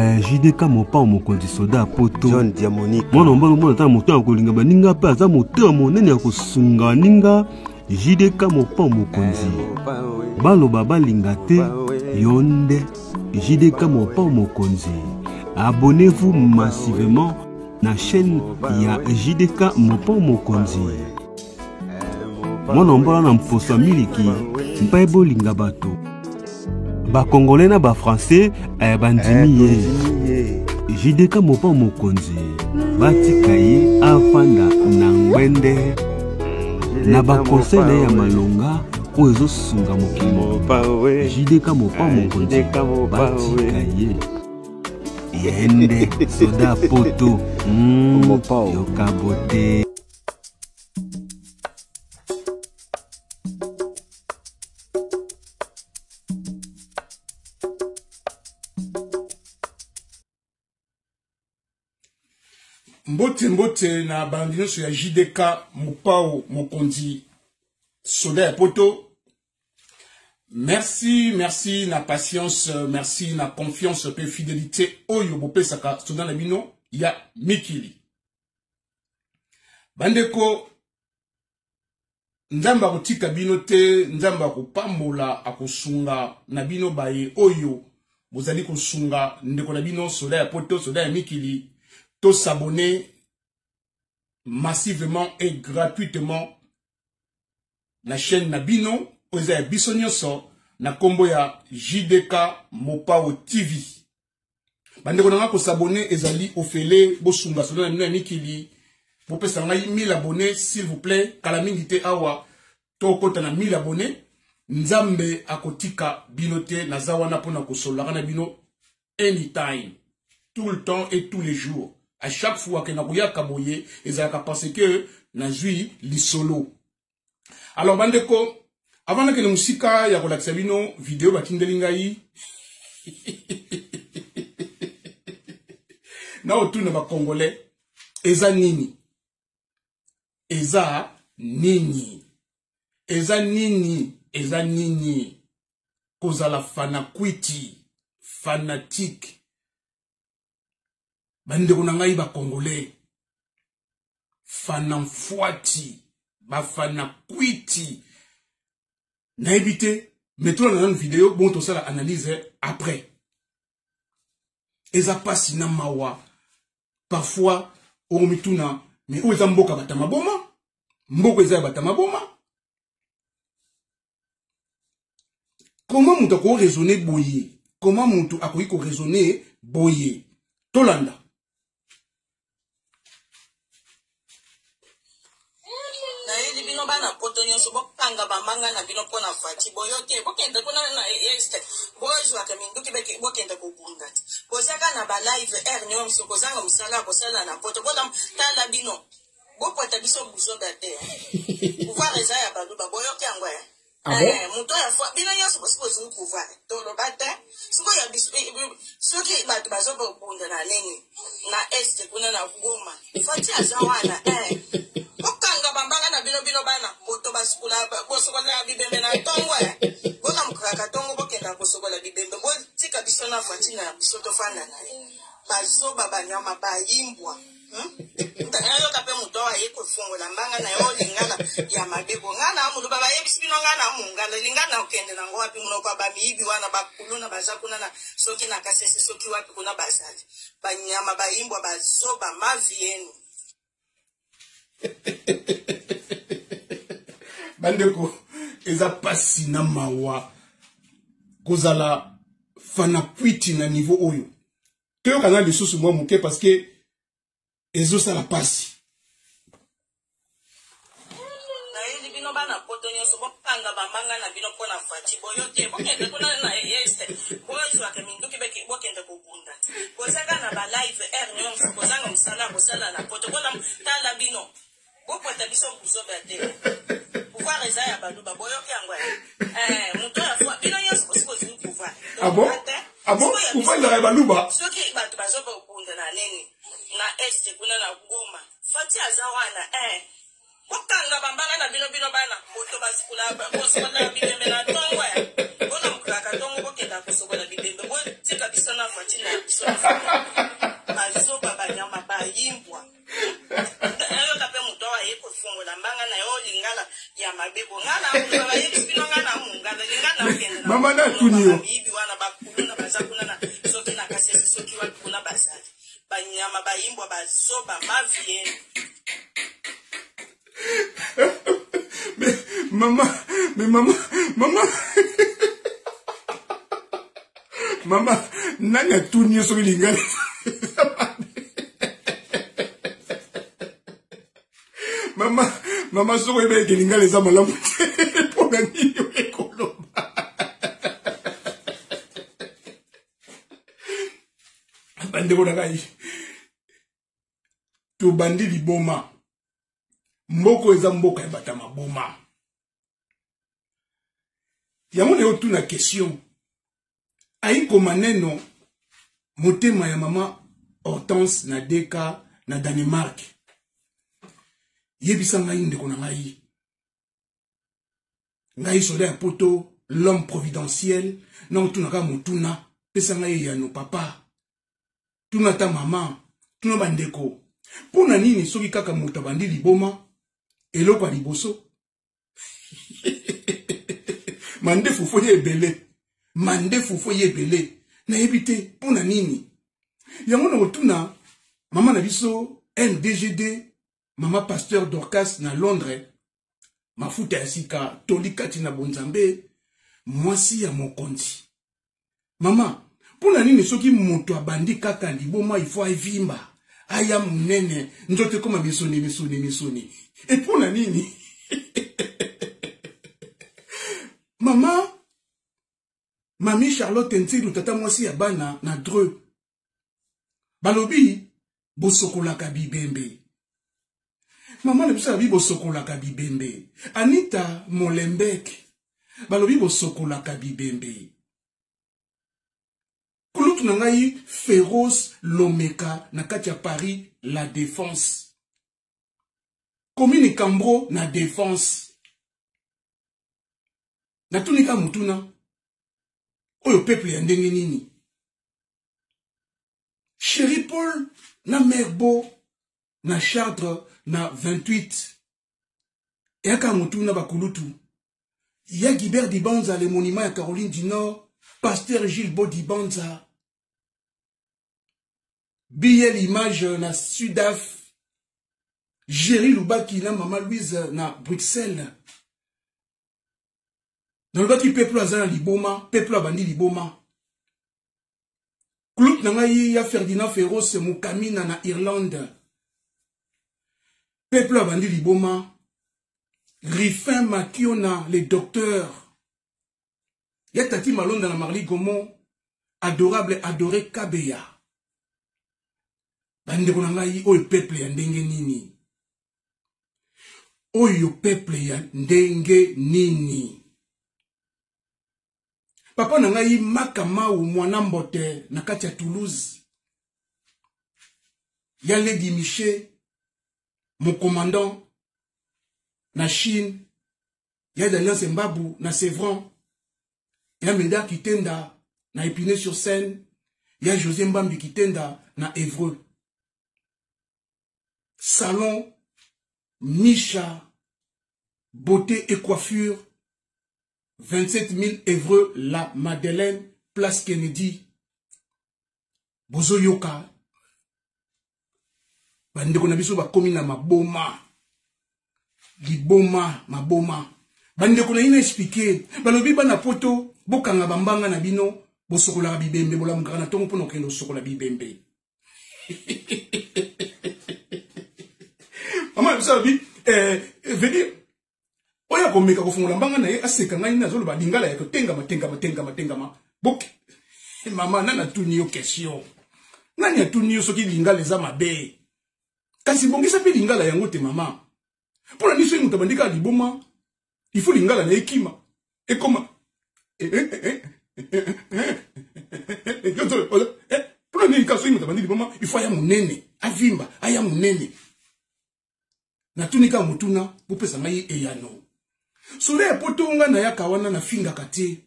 Eh, JDK mopao mokonzi soda ya poto John Diamonique mwana mobali omona ata na motema ya kolinga baninga mpe aza motema monene ya kosunga baninga. JDK mopao mokonzi baloba balinga te yo nde JDK mopao mokonzi. Abonnez-vous massivement na chaîne ya JDK mopao mokonzi. Mwana mbola na mposo ya miliki mpe bolinga bato bakongolais na bafrançais eh, bandimi ye JDK mopao mokonzi batika ye afanda na ngwende na bakonseil na ye ya malonga oyo ezosunga mokili mobimba. JDK mopao mokonzi batika ye ye nde soda poto yoka bote. Mbote mbote na balandi nyonso ya JDK Mopao Mokonzi soda ya poto. Merci, merci na patience, merci na confiance pe fidélité oyo bopesaka soda na bino ya mikili. Bandeko, Nzambe akotika bino te, Nzambe akopambola, akosunga na bino baye oyo bozali kosunga ndeko na bino soda ya poto, soda ya mikili. To s'abonner massivement et gratuitement na chaîne na bino oyo eza ya biso nyonso na kombo ya JDK Mopao TV. Bandeko na nga, kosabone ezali ofele, bosunga soda na bino ya mikili, bopesa ngai 1000 abonnés s'il vous plaît. Kala mingi te awa tokota na 1000 abonnés. Nzambe akotika bino te, naza wana mpona kosololaka na bino anytime, tout le temps et tous les jours. À chaque fois que nakoyaka boye ezalaka parce que nazwi lisolo. Alors bandeko, avant nakende mosika ya kolakisa bino video batindeli ngai na otuna ba Congolais, eza nini? Eza nini? Eza nini? Eza nini? Kozala fanakwiti, fanatique. Bandeko na ngai ba Congolais, fanamfwati, bafanakwiti, nayebi te, mais tolanda nanu video bon tosala analyse après. Eza pasi na mawa parfois okomituna, mais oyo eza mboka bata maboma, mboka eza ya bata maboma. Comment moto akoki raisonner boye? Comment moto akoki ko raisonner boye? Tolanda. Nayeli bino bana poto nyonso, bokanga bamanga na bino mpo na Fatshi. Boyo te, bokende kuna na este, bozwaka minduki, bokende kobunda te. Bozaka na ba live air nyonso, kozanga mosala ya kosala na poto. Bola tala bino, bopota biso buzoba te. Pouvoir eza ya baluba, boyoki yango eh? Ah bon? Moto ya foi, bino nyonso bosi bozwi pouvoir, toloba te. Sikoyo ya biso, soki bato bazobunda na nini na este kuna na Goma, Fatshi aza wana eh. Bokanga bambanga na bino, bino bana poto basukola, bosokola bibembe na ntongo eh. Bolamukaka ntongo bokenda kosokola bibembe, botika biso na Fatshi na biso tofanda na ye. Bazoba, banyama, bayimbwa. Nayoka mpe moto awa aye kofongola mbanga na ye oyo lingala ya mabe ko. Ngai na moluba, bayebisi bino ngai na mongala, lingala na kokende nango wapi? Monoko ya bamiyibi wana, bakuluna baza kuna na soki na Kasese soki wapi kuna bazali banyama, bayimbwa, bazoba, mavi yenu. Bandeko, eza pasi na mawa kozala fanakwiti na niveau oyo. Toyokana lisusu mwa moke parce que ezosala pasi. Nayeli bino bana poto nyonso, bokanga bamanga na bino mpo na Fatshi. Boyo te, bokende kuna na este, bozwaka minduki, bokende kobunda te. Bozaka na ba live air nyonso, kozanga mosala ya kosala na poto. Bola tala bino, bopota biso buzoba te. Pouvoir eza ya baluba, boyoki yango eh. Moto ya foi, bino nyonso bosi bozwi pouvoir. Ah bon? Ah bon? Pouvoir ezalaka ya baluba? Soki bato bazobunda na nini na este kuna na Goma, Fatshi aza wana eh. Bokanga bambanga na bino, bino bana poto basukola, bosokola bibembe na ntongo eh. Bolamukaka ntongo bokenda kosokola bibembe, botika Tika biso na voiture na biso. Bazoba banyama bayimbwa. Nayoka mpe moto awa aye kofongola mbanga na yo lingala ya mabe bo nga na bayebisi bino nga na mongala lingala na okende na mama na tuni yo miyibi wana bakuluna baza kuna na soki na kasese soki wapi kuna bazali banyama bayimbwa bazoba maviene. Mais mama, mais mama, mama, mama, nani atuni yo soki lingala? Mama, mama, soki oyebi eke lingala eza malamu te, mpo na nini oye koloba? Bandeko na ngai, tobandi liboma. Mboka eza mboka ya bato ya maboma. Yango na yo tuna question ayikoma neno motema ya mama Hortense na Deka na Danemark. Yebisa ngai ndeko na ngai, ngai soda ya poto, l'homme providentiel, na otunaka motuna, pesa ngai eyano papa. Tuna ata mama, tuna bandeko, mpo na nini soki kaka moto abandi liboma, eloko ya liboso mandefu fo ye ebele, mandefu fo ye ebele, nayebi te mpo na nini. Yango na kotuna mama na biso MDGD, mama pasteur Dorcas na Londres, mafuta ya sika toli kati na bonzambe, mwasi ya mokonzi. Mama, mpo na nini soki moto abandi kaka liboma ifo avimba, aya monene, nzoto ekoma misuni misuni misuni? E mpo na nini? Mama, mami Charlotte Ntsilu, tata mwasi ya bana na Dreux, balobi bosokolaka bibembe. Mama na biso alobi bosokolaka bibembe. Anita Molembek balobi bosokolaka bibembe. Kulutu na ngai Féroce Lomeka na kati ya Paris La Défense, commune Cambro na Défense. Natuni kaka motuna oyo, peuple ya ndenge nini? Chéri Paul na mère Bo na Chartres na 28, eyaka motuna bakulutu ya Guibert Dibanza, le monument ya Caroline du Nord, pasteur Gilles Bo Dibanza, BL Image na Sudaf, Jerry Lubaki na mama Louise na Bruxelles. Nalobaki peuple aza na liboma, peuple abandi liboma. Club na ngai ya Ferdinand Féroce Mukamina na Irlande, peuple abandi liboma. Riffin Makiona le docteur ya Tati Malonda na Marly Gomont, adorable adoré Kabeya. Bandeko na ngai, oyo peuple ya ndenge nini? Oyo peuple ya ndenge nini? Papa na ngai Makamau mwana mbote na kati ya Toulouse, ya Lady Miché mon commandant na Chine, ya Daniel Mbabu na Sevran, ya Meda Kitenda na Épinay-sur-Seine, ya José Mbambi Kitenda na Évreux. Salon Misha beauté et coiffure, 27 000 Évreux la Madeleine, place Kennedy. Bozoyoka bandeko na biso bakomi na maboma, liboma maboma. Bandeko na ina expliquer, balobi bana poto bokanga bambanga na bino, bosokolaka bibembe, bolamukaka na tongo mpona kokende kosokola bibembe. Mama na biso alobi, veut dire oyo akomeka kofongola mbanga na ye aseka ngai nazoloba lingala ya kotengama tengama tengama tengama. Boke mama, nani atuni yo question? Nani atuni yo soki lingala eza mabe? Kasi bongisa mpe lingala yango te mama. Mpona nini soki moto abandi kaka liboma il faut lingala na ekima ekoma? Mpona nini kaka soki moto abandi liboma il faut aya monene, avimba, aya monene? Natuni kaka motuna, bopesa ngai eyano. Soda ya poto, nga nayaka wana nafingaka te.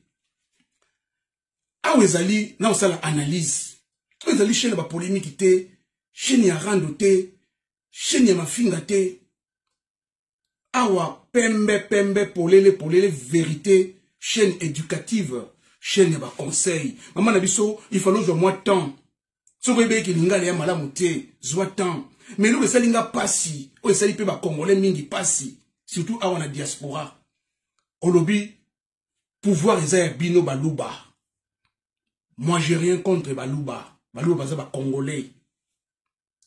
Awa ezali na kosala analyse. Oyo ezali chaîne ya ba polémique te, chaîne ya rando te, chaîne ya mafinga te. Awa pembe pembe polele polele vérité, chaîne éducative, chaîne ya ba conseil. Maman na biso, il fallait ozwa mwa temps. Soki oyebi eke lingala ya malamu te, zwa temps. Mais eloko esali nga pasi, oyo esali mpe ba Congolais mingi pasi, surtout awa na diaspora. Olobi pouvoir eza ya bino baluba. Moi j'ai rien contre baluba. Baluba baza ba Congolais.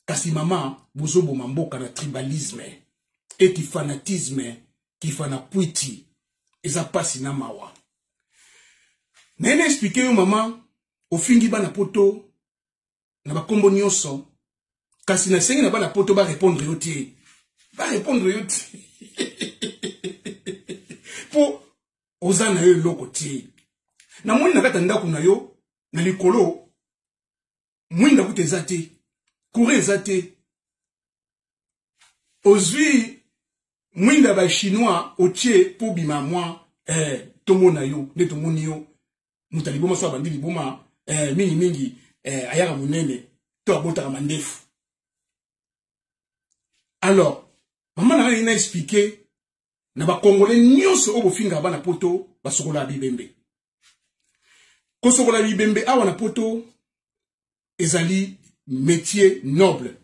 Kasi mama bozoboma mboka na tribalisme et ki fanatisme, ki fanakwiti. Eza pasi na mawa. Naye na expliquer yo mama, ofingi bana poto na bakombo nyonso, kasi nasengi na bana poto ba répondre yo te. Ba répondre yo te. Po oza na yo eloko te. Namoni na kati ya ndako na yo na likolo mwinda kuta eza te, courant eza te. Ozwi mwinda ba chinois otie po bima mwa tomona yo nde tomoni yo moto ya liboma so abandi liboma mingi mingi ayaka monene to abotaka mandefu. Alors mama na ngai na expliquer na ba Congolais nyonso oyo bofingaka bana poto basokolaka bibembe. Kosokola bibembe awa na poto ezali métier noble.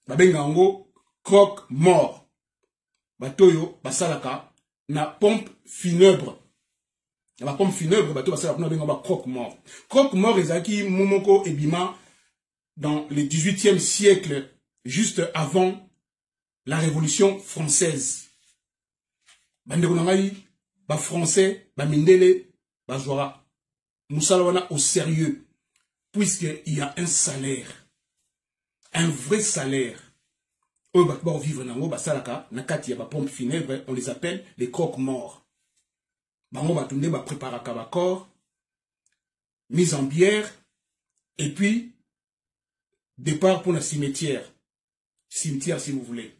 Babenga yango croque mort. Bato oyo basalaka na pompe funèbre. Na ba pompe funèbre bato basalaka kuna babenga ba croque mort. Croque mort ezalaki moko ebima dans le 18e siècle, juste avant la Révolution française. Bandeko na ngai, ba français, ba mindele, bazwaka mosala wana au sérieux, puisque il y a un salaire, un vrai salaire. Oyo bato ba vivre nango basalaka na kati ya ba pompe funèbre, on les appelle les croque morts. Bango bato nde ba préparaka ba corps, mise en bière, et puis départ pour la cimetière. Cimetière si vous voulez.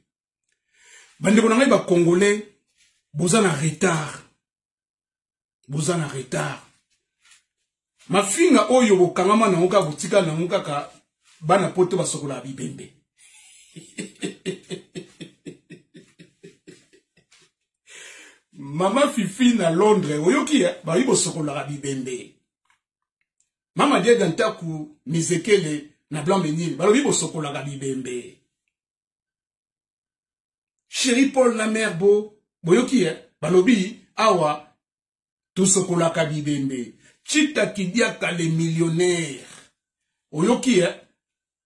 Bandeko na ngai ba Congolais, boza na retard. Boza na retard. Mafinga oyo bokangama nango kaka botika nango kaka bana poto basokola bibembe. Mama Fifi na Londres, oyoki bayi bosokolaka bibembe. Mama Dieda Ntaku Mizekele na Blanc Menil, balobi bosokolaka bibembe. Chéri Paul na mère bo, boyoki balobi awa tosokolaka bibembe. Chita Kidiaka les millionnaires. Oyoki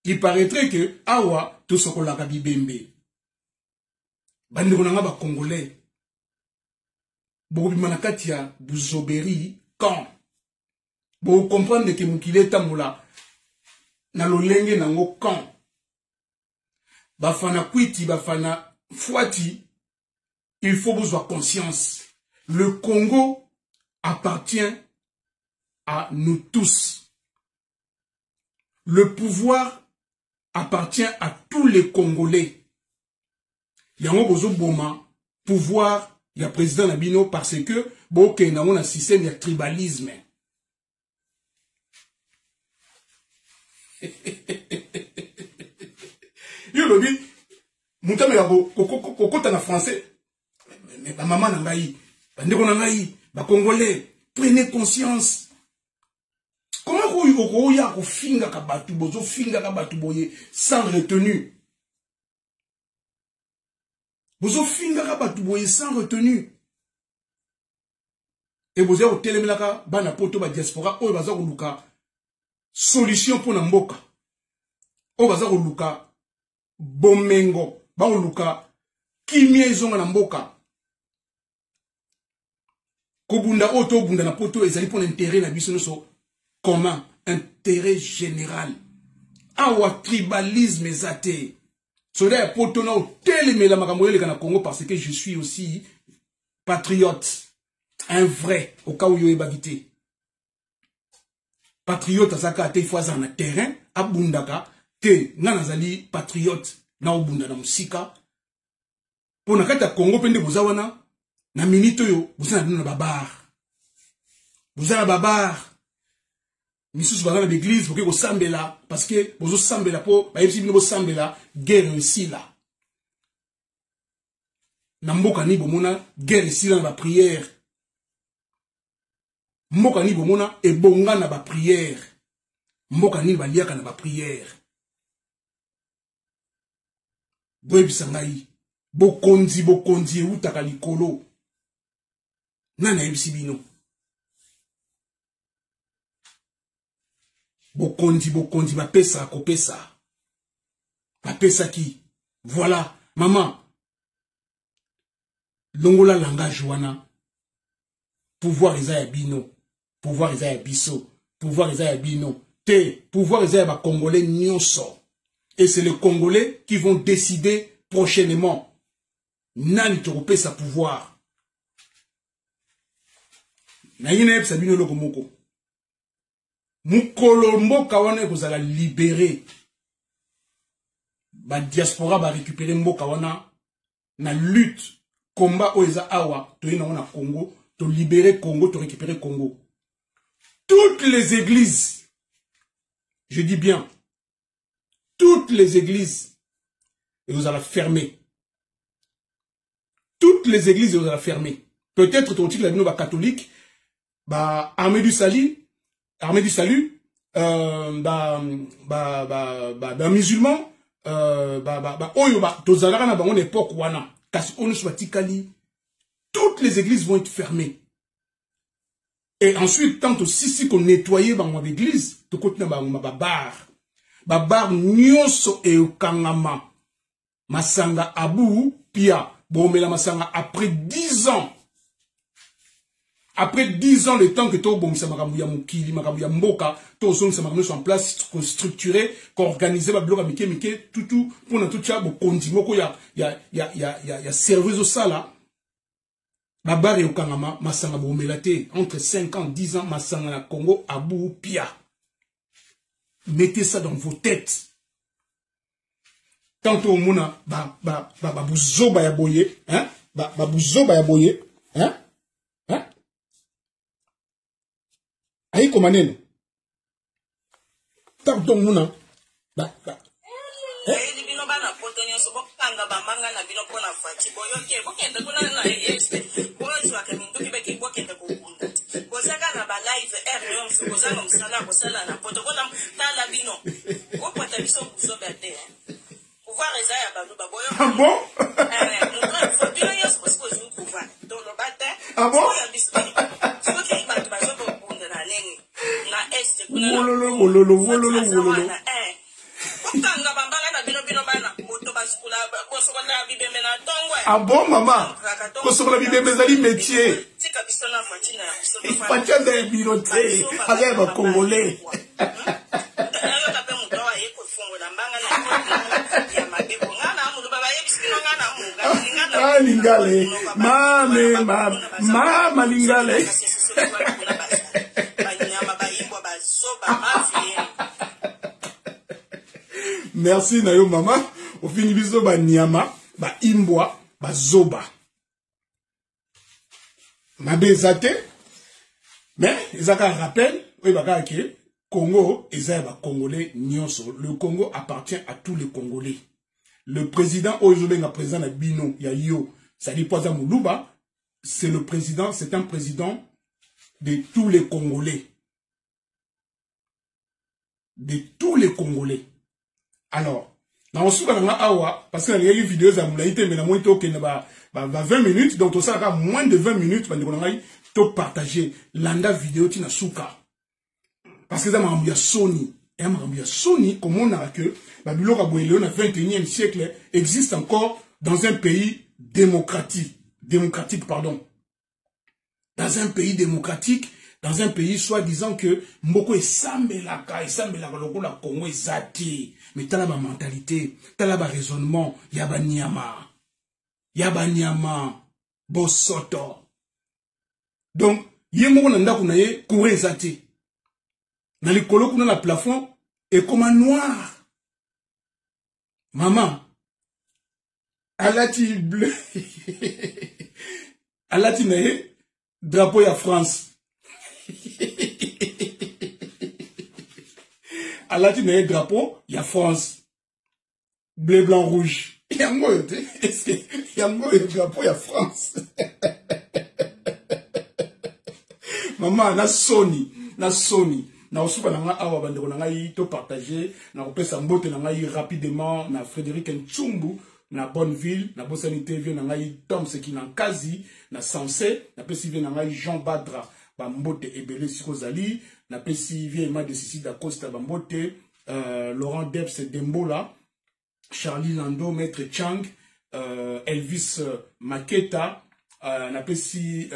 il paraîtrait que awa tosokolaka bibembe. Bandeko na nga ba Congolais, bokobima na kati ya buzoberi quand bo comprendre que mokili etambola na lolenge nango quand bafana kwiti bafana fwati, il faut bozwa conscience. Le Congo appartient à nous tous. Le pouvoir appartient à tous les Congolais. Yango bozoboma pouvoir ya président na bino parce que bokende yango na système ya tribalisme. Yo lobi moto ameka kokota na français. Mais ba mama na ngai, ba ndeko na ngai, ba Congolais, prenez conscience. Comment okoya kofingaka bato, bozofingaka bato boye sans retenue? Bozofingaka bato boye sans retenue. Et boza kotelemelaka bana poto ba diaspora oyo baza koluka solution mpona mboka, oyo baza koluka bomengo, bakoluka kimia ezonga na mboka. Kobunda oyo tobunda na poto ezali mpona intérêt na biso nyonso commun, intérêt général. Awa tribalisme eza te. Soda ya poto na otelemela makambo eleka na Congo parce que je suis aussi patriote, un vrai, au cas où yo oyebaki te. Patriote azaka te, il faut azala na terrain abundaka te. Nga nazali patriote na obunda na mosika mpo na kati ya Congo mpe nde boza wana na minute oyo boza na bino na babar. Boza na babar misusu, baza na baeglise, bokoki kosambela parce que bozosambela mpo bayebisi bino bosambela guerre esila. Na mboka nini bomona guerre esila na bapriere? Mboka nini bomona ebonga na bapriere? Mboka nini baliaka na bapriere? Boyebisa ngai. Bokonzi, bokonzi eutaka likolo. Nani ayebisi bino bokonzi? Bokonzi bapesaka kopesa, bapesaki. Voilà, mama, longola langage wana. Pouvoir eza ya bino, pouvoir eza ya biso, pouvoir eza ya bino te, pouvoir eza ya bacongolais nyonso. Et c'est les Congolais qui vont décider prochainement nani tokopesa pouvoir. Naye nayebisa bino eloko moko: mokolo mboka wana ekozala libéré, badiaspora barécupere mboka wana na lutte, combat oyo eza awa, toye nango na Congo, tolibere Congo, torécupere Congo, toutes les églises, je dis bien toutes les églises, ekozala fermé. Toutes les églises ekozala fermé. Peut-être tokotikela bino bacatholique, ba Armée du Salut, Armée du Salut, ba, ba, ba, ba, ba musulman, ba, ba, ba, oyo ba, tozalaka na bango na époque wana. Kasi oyo nyonso batikali, toutes les églises vont être fermées. Et ensuite, tant tosisi konettoye bango baeglise, tokoti na bango babar. Babar nyonso ekangama. Masanga abu pia, bomela masanga après 10 ans. Après 10 ans, le temps que tobongisa makambo ya mokili, makambo ya mboka, tozongisa makambo nyonso en place, kostructure, koorganize babiloko ya mike mike, tutu mpona totya bokonzi moko ya service osala. Babare ekokangama, masanga bomela te. Entre 5 ans, 10 ans, masanga na Congo abu pia. Mettez ça dans vos têtes. Tant omona babuzoba ya boye, hein? Babuzoba ya boye, hein? Hein? Ayiko maneno tant omona ba, ba, Nayeli bino bana poto nyonso, bokanga bamanga na bino mpo na Fatshi. Boyoki, bokende kuna na este, bozwaka minduki beke, bokende kobunda. Bozaka na balive aire nyonso, bozanga mosala ya kosala na poto. Bona tala bino, bopota biso buzoba te. Pouvoir eza ya Baluba, boyo. Ah bon? Bino nyonso bosi bozwi pouvoir, toloba te. Ah bon? Soki bato bazobunda na nini, na este kuna. Wololo, wololo, wololo, wololo. Bokanga bambanga na bino, bino bana moto basukola, bosokola bibembe na ntongo. Ah bon, mama, kosokola bibembe ezali métier. Tika biso na Fatshi na biso. Fatshi aza ya bino te, aza ya bacongolais. Nayoka mpe moto awa aye kofongola mbanga na ya mabe. Bo nga na moluba, bayebisi bino nga na moga. Ah, lingale mame, mama lingale. Banyama, bayimbwa, bazoba, mavi. Merci na yo, mama. Ofingi biso banyama, baimbwa, bazoba. Mabe eza te, mais eza kaka rappel. Oyeba kaka ke Congo eza ya bacongolais nyonso. Le Congo appartient à tous les Congolais. Le président oyo ezobenga président na bino ya yo, c'est-à-dire po aza moluba, c'est le président, c'est un président de tous les Congolais, de tous les Congolais. Alors, na osuka na nga awa, parce que nalingaki video eza molai te, mais namoni tokende ba 20 minutes, donc tosalaka moins de 20 minutes. Bandeko na ngai, topartage, landa video ntina suka, parce que eza makambo ya soni, eya makambo ya soni komonaka ke babiloko ya boye lelo na 21e siècle existe encore dans un pays démocratique, démocratique, pardon, dans un pays démocratique, dans un pays soi-disant que mboko esambelaka, esambelaka lokola Congo eza te. Mais tala bamentalité, tala baraisonnement ya banyama, ya banyama, bosoto. Donc ye moko na ndako na ye, courant eza te na likolo kuna na plafond, ekoma noir. Mama alati bleu, alati na ye drapeau ya France. Alati na ye drapeau ya France, bleu blanc rouge. Yango oyo te, eske yango oyo drapeau ya France? Mama, na soni, na soni. Na kosuka na ngai awa, bandeko na ngai, to partage. Na kopesa mbote na ngai rapidement na Frédéric Ntsumbu na Bonneville, nabosani te vie na ngai Tom Seki na Nkazi na Sanse, napesi vie na ngai Jean Badra bambote ebele siko ozali, napesi vie Emma de Sisi da Costa bambote, Laurent Debs Dembola, Charlie Lando, Maître Chang, Elvis Maketa, napesi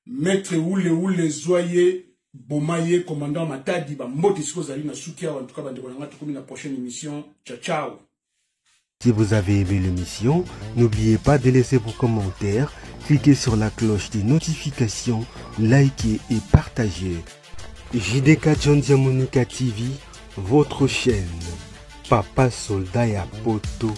Maître Oule Oule Zoye Bomaye, commandant Matadi bambote siko ozali. Na suki awa. En tout cas, bandeko na ngai, tokomi na prochaine émission. Ciao ciao. Si vous avez aimé l'émission, n'oubliez pas de laisser vos commentaires, cliquez sur la cloche des notifications, likez et partagez. JDK John Diamonica TV, votre chaîne. Papa Soldat ya Poto.